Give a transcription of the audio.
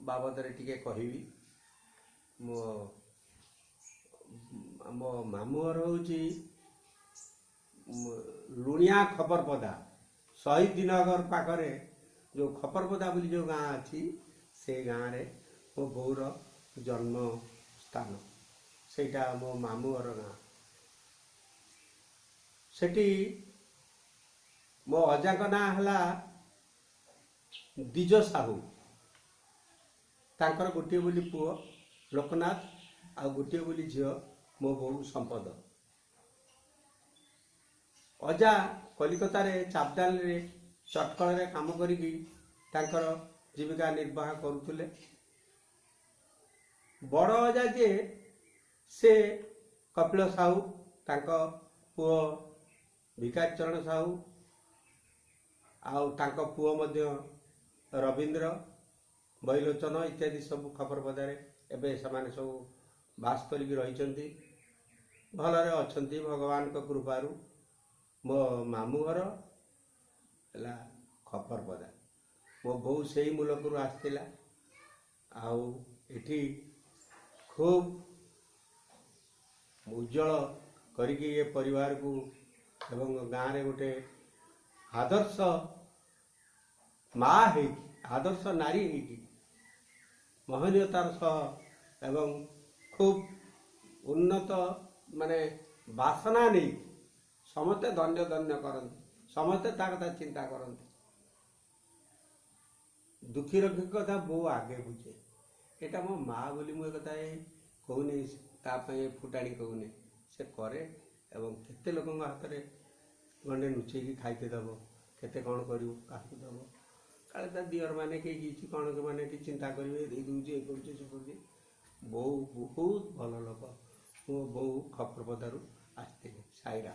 ବାବଦରେ ଟିକେ କହିବି। ମୋ ମୋ ମାମୁଁ ଘର ହେଉଛି ଲୁଣିଆ ଖପରପଦା, ଶହୀଦ ନଗର ପାଖରେ ଯେଉଁ ଖପରପଦା ବୋଲି ଯେଉଁ ଗାଁ ଅଛି, ସେ ଗାଁରେ ମୋ ବୋଉର ଜନ୍ମ ସ୍ଥାନ। ସେଇଟା ମୋ ମାମୁଁ ଘର ଗାଁ। ସେଠି ମୋ ଅଜାଙ୍କ ନାଁ ହେଲା ଦ୍ୱିଜ ସାହୁ। ତାଙ୍କର ଗୋଟିଏ ବୋଲି ପୁଅ ଲୋକନାଥ ଆଉ ଗୋଟିଏ ବୋଲି ଝିଅ ମୋ ବୋଉ ସମ୍ପଦ। ଅଜା କଲିକତାରେ ଚାପଦାନରେ ଚଟକଳରେ କାମ କରିକି ତାଙ୍କର ଜୀବିକା ନିର୍ବାହ କରୁଥିଲେ। ବଡ଼ ଅଜା ଯିଏ ସେ କପିଳ ସାହୁ, ତାଙ୍କ ପୁଅ ଭିକାରୀ ଚରଣ ସାହୁ ଆଉ ତାଙ୍କ ପୁଅ ମଧ୍ୟ ରବୀନ୍ଦ୍ର ବୈଲୋଚନ ଇତ୍ୟାଦି ସବୁ ଖପରପଦାରେ ଏବେ ସେମାନେ ସବୁ ବାସ କରିକି ରହିଛନ୍ତି, ଭଲରେ ଅଛନ୍ତି ଭଗବାନଙ୍କ କୃପାରୁ। ମୋ ମାମୁଁ ଘର ହେଲା ଖପରପଦା। ମୋ ବୋଉ ସେଇ ମୂଲକରୁ ଆସିଥିଲା ଆଉ ଏଠି ଖୁବ୍ ଉଜ୍ଜଳ କରିକି ଏ ପରିବାରକୁ ଏବଂ ଗାଁରେ ଗୋଟେ ଆଦର୍ଶ ମା ହେଇକି, ଆଦର୍ଶ ନାରୀ ହେଇକି, ମହନୀୟତାର ସହ ଏବଂ ଖୁବ୍ ଉନ୍ନତ ମାନେ ବାସନା ନେଇକି ସମସ୍ତେ ଧନ୍ୟ ଧନ୍ୟ କରନ୍ତି, ସମସ୍ତେ ତା କଥା ଚିନ୍ତା କରନ୍ତି। ଦୁଃଖୀ ରଖି କଥା ବୋଉ ଆଗେ ବୁଝେ। ଏଇଟା ମୋ ମା ବୋଲି ମୁଁ ଏ କଥା କହୁନି, ତା ପାଇଁ ଫୁଟାଣି କହୁନି। ସେ କରେ ଏବଂ କେତେ ଲୋକଙ୍କ ହାତରେ ଗଣ୍ଡେ ଲୁଚେଇକି ଖାଇତେ ଦେବ, କେତେ କ'ଣ କରିବୁ, କାହାକୁ ଦେବ, କାଳେ ତା ଦିଅର ମାନେ କେହି କିଛି କ'ଣ ମାନେ କି ଚିନ୍ତା କରିବେ, ଦେଇ ଦେଉଛି, ଏ କରୁଛି, ସେ କରୁଛି। ବୋଉ ବହୁତ ଭଲ ଲୋକ। ମୋ ବୋଉ ଖପରପଦାରୁ ଆସିଥିଲେ, ସାଇରା।